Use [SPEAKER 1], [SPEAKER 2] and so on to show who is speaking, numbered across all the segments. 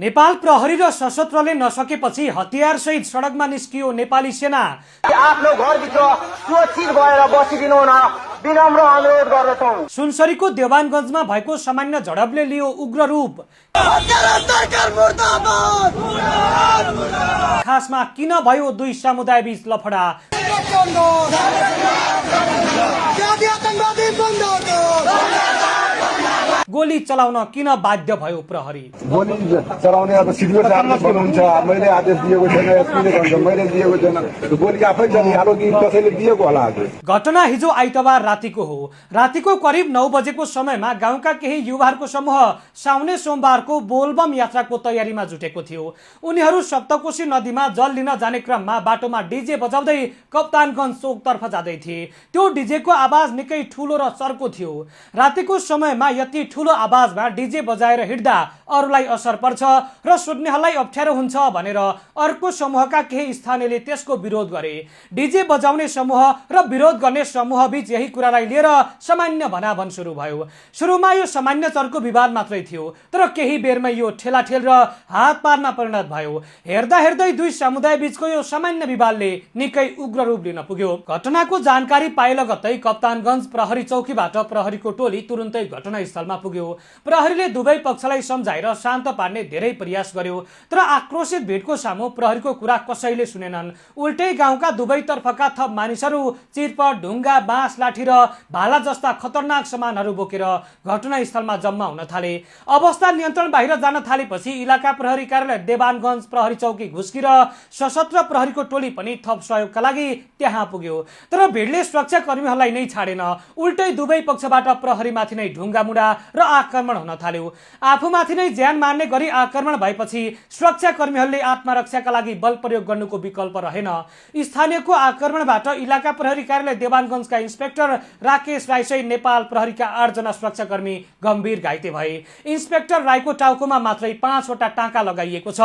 [SPEAKER 1] नेपाल प्रहरी र सशस्त्रले नसकेपछि हतियारसहित सडकमा निस्कियो नेपाली सेना।
[SPEAKER 2] आफ्नो घरभित्र सुरक्षित भएर बसिदिनु हुन विनम्र अनुरोध गर्दछौं।
[SPEAKER 1] सुनसरीको देवानगञ्जमा भएको सामान्य झडपले लियो उग्र रूप। खासमा किन भयो दुई समुदाय बीच लफडा? गोली चलाउन किन बाध्य भयो प्रहरी?
[SPEAKER 3] गोली चलाउने अब सिक्योर चार्ज बनाउँछ। मैले आदेश दिएको छैन, एसपीले भन्छ मैले दिएको छैन। गोली आफै चलिहाल्यो कि कसैले दिएको होला?
[SPEAKER 1] घटना हिजो आइतबार रातिको हो। रातिको करिब 9 बजेको समयमा गाउँका केही युवाहरूको समूह साउने सोमबारको बोलबम यात्राको तयारीमा जुटेको थियो। उनीहरू सप्तकोशी नदीमा जल लिन जाने क्रममा बाटोमा डीजे बजाउँदै कप्तानगञ्ज चोकतर्फ जाँदै थिए। त्यो डीजेको आवाज निकै ठुलो र चर्को थियो। रातिको समयमा यति ठुलो आवाजमा डीजे बजाएर हिँड्दा अरूलाई असर पर्छ र सुन्नेहरूलाई अप्ठ्यारो हुन्छ भनेर अर्को समूहका केही स्थानीयले त्यसको विरोध गरे। डीजे बजाउने समूह र विरोध गर्ने समूह बीच यही कुरालाई लिएर सामान्य भनाभन सुरु भयो। सुरुमा यो सामान्य चर्को विवाद मात्रै थियो, तर केही बेरमा यो ठेलाठेल र हातपारमा परिणत भयो। हेर्दा हेर्दै दुई समुदाय बीचको यो सामान्य विवादले निकै उग्र रूप लिन पुग्यो। घटनाको जानकारी पाए लगत्तै कप्तानगञ्ज प्रहरी चौकीबाट प्रहरीको टोली तुरुन्तै घटनास्थलमा पुग्यो। प्रहरीले दुवै पक्षलाई सम्झाएर शान्त पार्ने धेरै प्रयास गर्यो, तर आक्रोशित भिडको सामु प्रहरीको कुरा कसैले सुनेनन्। उल्टै गाउँका दुवैतर्फका थप मानिसहरू चिरपट, ढुङ्गा, बाँस, लाठी र भाला जस्ता खतरनाक सामानहरू बोकेर घटनास्थलमा जम्मा हुन थाले। अवस्था नियन्त्रण बाहिर जान थालेपछि इलाका प्रहरी कार्यालय देवानगञ्ज प्रहरी चौकी घुस्किएर सशस्त्र प्रहरीको टोली पनि थप सहयोगका लागि त्यहाँ पुग्यो। तर भिडले सुरक्षाकर्मीहरूलाई नै छाडेन। उल्टै दुवै पक्षबाट प्रहरीमाथि नै ढुङ्गामुढा र आक्रमण हुन थाल्यो। आफूमाथि नै ज्यान मार्ने गरी आक्रमण भएपछि सुरक्षाकर्मीहरूले आत्मरक्षाका लागि बल प्रयोग गर्नुको विकल्प रहेन। स्थानीयको आक्रमणबाट इलाका प्रहरी कार्यालय देवानगञ्जका इन्सपेक्टर राकेश राईसहित नेपाल प्रहरीका 8 जना सुरक्षाकर्मी गम्भीर घाइते भए। इन्सपेक्टर राईको टाउकोमा मात्रै 5 वटा टाँका लगाइएको छ।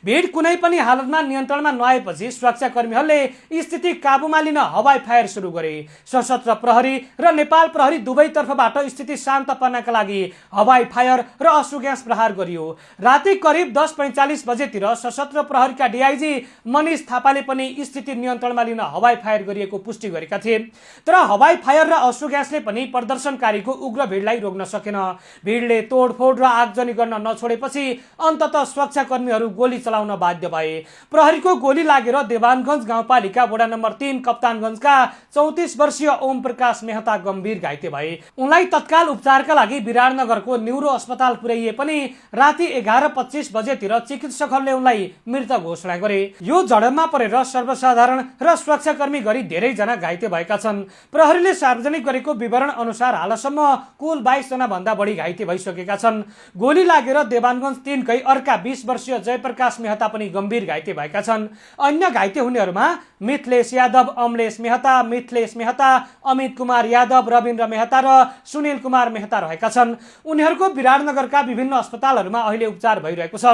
[SPEAKER 1] भिड कुनै पनि हालतमा नियन्त्रणमा नआएपछि सुरक्षाकर्मीहरूले स्थिति काबुमा लिन हवाई फायर सुरु गरे। सशस्त्र प्रहरी र नेपाल प्रहरी दुवैतर्फबाट स्थिति शान्त पार्नका लागि हवाई फायर र अश्रु ग्यास प्रहार गरियो। राति करिब 10:45 बजेतिर सशस्त्र प्रहरीका डीआईजी मनिष थापाले पनि स्थिति नियन्त्रणमा लिन हवाई फायर गरिएको पुष्टि गरेका थिए। तर हवाई फायर र अश्रु ग्यासले पनि प्रदर्शनकारीको उग्र भिडलाई रोक्न सकेन। भिडले तोडफोड र आगजनी गर्न नछोडेपछि अन्ततः सुरक्षाकर्मीहरू गोली चलाउन बाध्य भए। प्रहरीको गोली लागेर देवानगञ्ज गाउँपालिका वडा नम्बर 3 कप्तानगञ्जका 34 वर्षीय ओम प्रकाश मेहता गम्भीर घाइते भए। उनलाई तत्काल उपचारका लागि विराटनगरको न्युरो अस्पताल पुर्याइए पनि राति 11:25 बजेतिर चिकित्सकहरूले उनलाई मृत घोषणा गरे। यो झडपमा परेर सर्वसाधारण र सुरक्षाकर्मी गरी धेरै जना घाइते भएका छन्। प्रहरीले सार्वजनिक गरेको विवरण अनुसार हालसम्म कुल 22 जना भन्दा बढी घाइते भइसकेका छन्। गोली लागेर देवानगञ्ज 3 कै अर्का 20 वर्षीय जयप्रकाश मेहता पनि गम्भीर घाइते भएका छन्। अन्य घाइते हुनेहरूमा मिथलेश यादव, अमलेश मेहता, मिथलेश मेहता, अमित कुमार यादव, रविन्द्र मेहता र सुनिल कुमार मेहता रहेका छन्। उनीहरूको विराटनगरका विभिन्न अस्पतालहरूमा अहिले उपचार भइरहेको छ।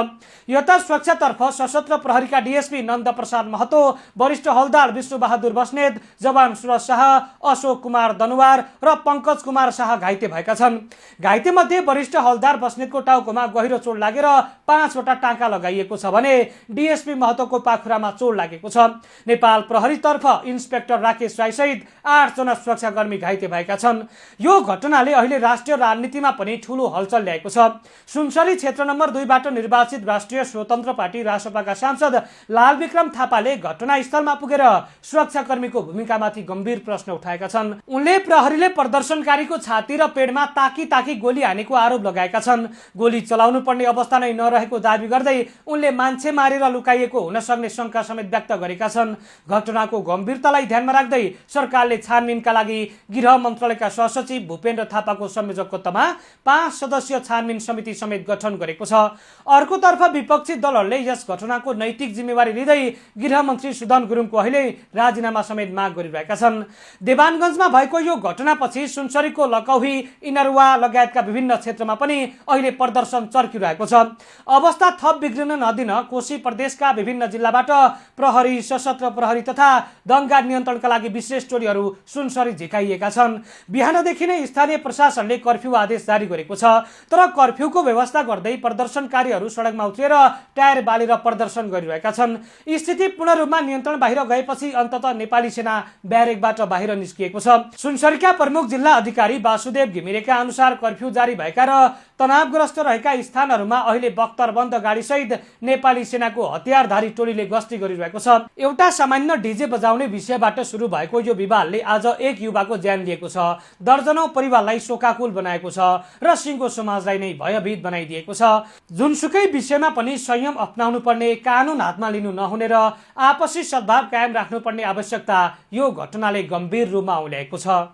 [SPEAKER 1] यता सुरक्षातर्फ सशस्त्र प्रहरीका डीएसपी नन्द प्रसाद महतो, वरिष्ठ हवलदार विष्णुबहादुर बस्नेत, जवान सुरज शाह, अशोक कुमार दनुवार र पंकज कुमार शाह घाइते भएका छन्। घाइते मध्ये वरिष्ठ हवलदार बस्नेतको टाउकोमा गहिरो चोट लागेर 5 वटा टाँका लगाइएको छ भने डीएसपी महतोको पाखुरामा चोट लागेको छ। नेपाल प्रहरीतर्फ इन्सपेक्टर राकेश राई सहित 8 जना सुरक्षाकर्मी घाइते भएका छन्। यो घटनाले अहिले राष्ट्रिय राजनीतिमा पनि ठूलो हलचल ल्याएको छ। सुनसरी क्षेत्र नम्बर 2 बाट निर्वाचित राष्ट्रिय स्वतन्त्र पार्टी रासपाका सांसद लालविक्रम थापाले घटनास्थलमा पुगेर सुरक्षाकर्मीको भूमिकामाथि गम्भीर प्रश्न उठाएका छन्। उनले प्रहरीले प्रदर्शनकारीको छाती र पेटमा ताकी ताकी गोली हानेको आरोप लगाएका छन्। गोली चलाउनु पर्ने अवस्था नै नरहेको दाबी गर्दै उनले मान्छे मारेर लुकाइएको हुन सक्ने शंका समेत व्यक्त गरेका छन्। घटनाको गम्भीरतालाई ध्यानमा राख्दै सरकारले छानबिनका लागि गृह मन्त्रालयका सहसचिव भूपेन्द्र थापाको संयोजकत्वमा 5 सदस्यीय छानबिन समिति समेत गठन गरेको छ। अर्कोतर्फ विपक्षी दलहरूले यस घटनाको नैतिक जिम्मेवारी लिँदै गृहमन्त्री सुदन गुरुङको अहिले राजीनामा समेत माग गरिरहेका छन्। देवानगञ्जमा भएको यो घटनापछि सुनसरीको लकौही, इनरुवा लगायतका विभिन्न क्षेत्रमा पनि अहिले प्रदर्शन चर्किरहेको छ। अवस्था थप बिग्रिन नदिन कोशी प्रदेशका विभिन्न जिल्लाबाट प्रहरी, सशस्त्र प्रहरी तथा दंगा नियन्त्रणका लागि विशेष टोलीहरू सुनसरी झिकाइएका छन्। बिहानदेखि नै स्थानीय प्रशासनले कर्फ्यू आदेश आदेश जारी गरेको छ। तर कर्फ्यूको व्यवस्था गर्दै प्रदर्शनकारीहरू सडकमा उत्रिएर टायर बालेर प्रदर्शन गरिरहेका छन्। स्थिति पूर्ण रूपमा नियन्त्रण बाहिर गएपछि अन्ततः नेपाली सेना ब्यारेकबाट बाहिर निस्किएको छ। सुनसरीका प्रमुख जिल्ला अधिकारी वासुदेव घिमिरेका अनुसार कर्फ्यू जारी भएका र तनावग्रस्त रहेका स्थानहरूमा अहिले बख्तरबन्द गाडीसहित नेपाली सेनाको हतियारधारी टोलीले गस्ती गरिरहेको छ। एउटा सामान्य डीजे बजाउने विषयबाट सुरु भएको यो विवादले आज एक युवाको ज्यान लिएको छ, दर्जनौं परिवारलाई शोकाकुल बनाएको छ र सिङ्गो समाजलाई नै भयभीत बनाइदिएको छ। जुनसुकै विषयमा पनि संयम अपनाउनु पर्ने, कानुन हातमा लिनु नहुने र आपसी सद्भाव कायम राख्नुपर्ने आवश्यकता यो घटनाले गम्भीर रूपमा उल्याएको छ।